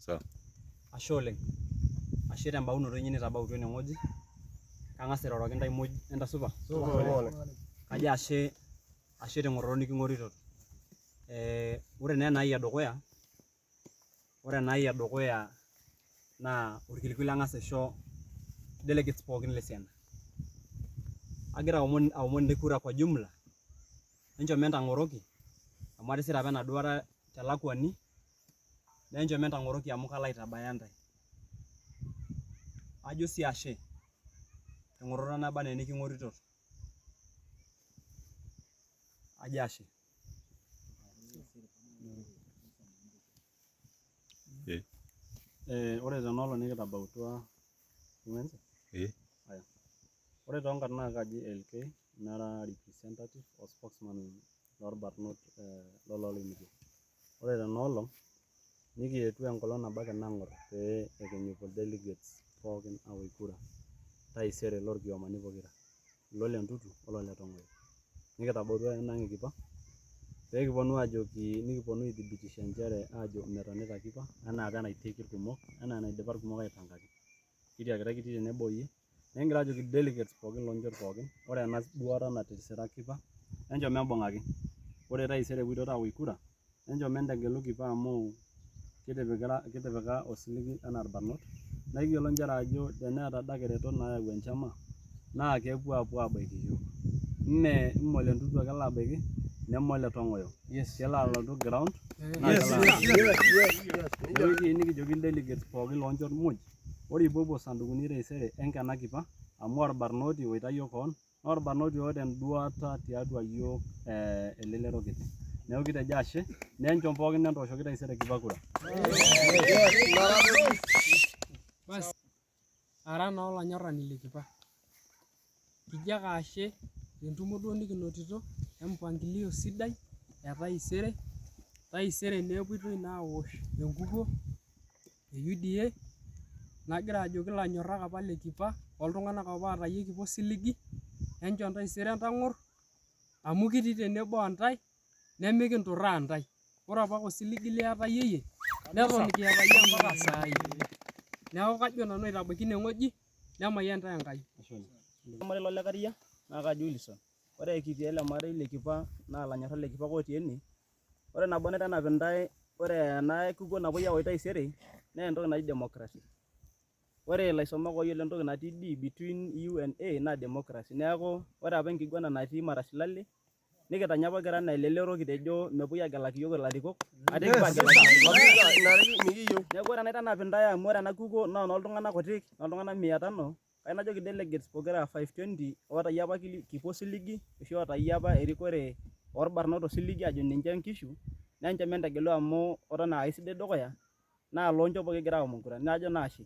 Sawa. Ashe oleng. Ashe tembaunoto inyi nitabautua enewueji. Kang'as airoroki intae muj entasupa. Kajo ashe ashe teng'orroto niking'orito. Ore naa enaai edukuya, ore enaai edukuya naa orkilikuai lang'as aisho delegates pookin le Siana. Agira aomon aomon intae kura kwa jumla, enchom entang'oroki amu atisira apa ena duata telakuani naa enchom entang'oroki amu kalo aitabaya intae. Ajo sii ashe teng'orroto naba enaa eniking'oritoto. Ajo ashe. Ore tena olong nikitabautua ore toonkarn naa kaji LK nara representative o spokesman lorbarnot loloolaimitwa. Ore tena olong nikietuo enkolong nabo ake nang'or pee ekinyuku delegates pookin aosh kura taisere lorkiomani pokira, ilo le Ntutu olo le Tongoyo. Nikitabautua ena ang e Kipa pee kiponu aajoki nikiponu aithibitisha nchere aajo metonita Kipa enaa apa enaiteki irkumok enaa enaidipa irkumok aipangaki. Kitiakita kitii tenebo oyie, nikigira aajoki delegates pookin loonchot pookin ore ena duata natisira Kipa enchom embung'aki. Ore taisere epoito aosh kura enchom entegelu Kipa amu kitipika osiligi enaa irbarnot naa ekiyiolo nchere ajo teneeta adake iretot naayau enchama naa kepuo apuo aabaiki iyiok. Mme ole Ntutu ake elo abaiki neme ole Tong'oyo. Kelo alotu ground naa kelo neeku ekiyieu nikijoki delegates pookin loonchot muj ore ipuopuo sandukuni taisere enkena Kipa amu orbarnoti oitayio koon naa orbarnoti oota enduata tiatua yiok elelero kiti. Neeku kitejo ashe naa enchom pookin entooshoki taisere Kipa kura. Basi ara naa olanyorrani le Kipa. Kijo ake ashe tentumo duo nikinotito e mpangilio sidai e taisere, taisere naa epuitoi naa aosh enkukuo e UDA, nagira ajoki ilanyorrak apa le Kipa oltung'anak apa ootayie Kipa osiligi, enchom taisere entang'or amu kitii tenebo ontae nemikinturraa intae. Ore apake osiligi liatayieyie neton kiatayie mpaka saai. Neeku kajo nanu aitabaiki inewueji nemayian intae Enkai. Ormarei lo Lekaria naa kaji Wilson. Ore kitii ele marei le Kipa naa ilanyorrak le Kipa ake otii ene. Ore nabo naitanap intae ore ena kukuo napuoi aosh taisere naa entoki naji democracy. Ore ilaisomak ooyiolo entoki natii D between U and A naa democracy. Neeku ore apa enkiguana natii Marasilali nikitanya apa kira anaa elelero kitejo mepuoi agelaki iyiook ilarikok ate kipuo agelaki ilarikok. Neeku ore enaitanap intae amu ore ena kukuo naa enooltung'anak kutik, enooltung'anak mia tano, kayieu najoki delegates pokira 520 ootayie apa Kipa osiligi ashu ootayie apa erikore orbarnot osiligi ajo ninche nkishu, naa enchom entegelu amu eton aa aisidai dukuya naa loonchopo kigira aomon kura najo naa ashe.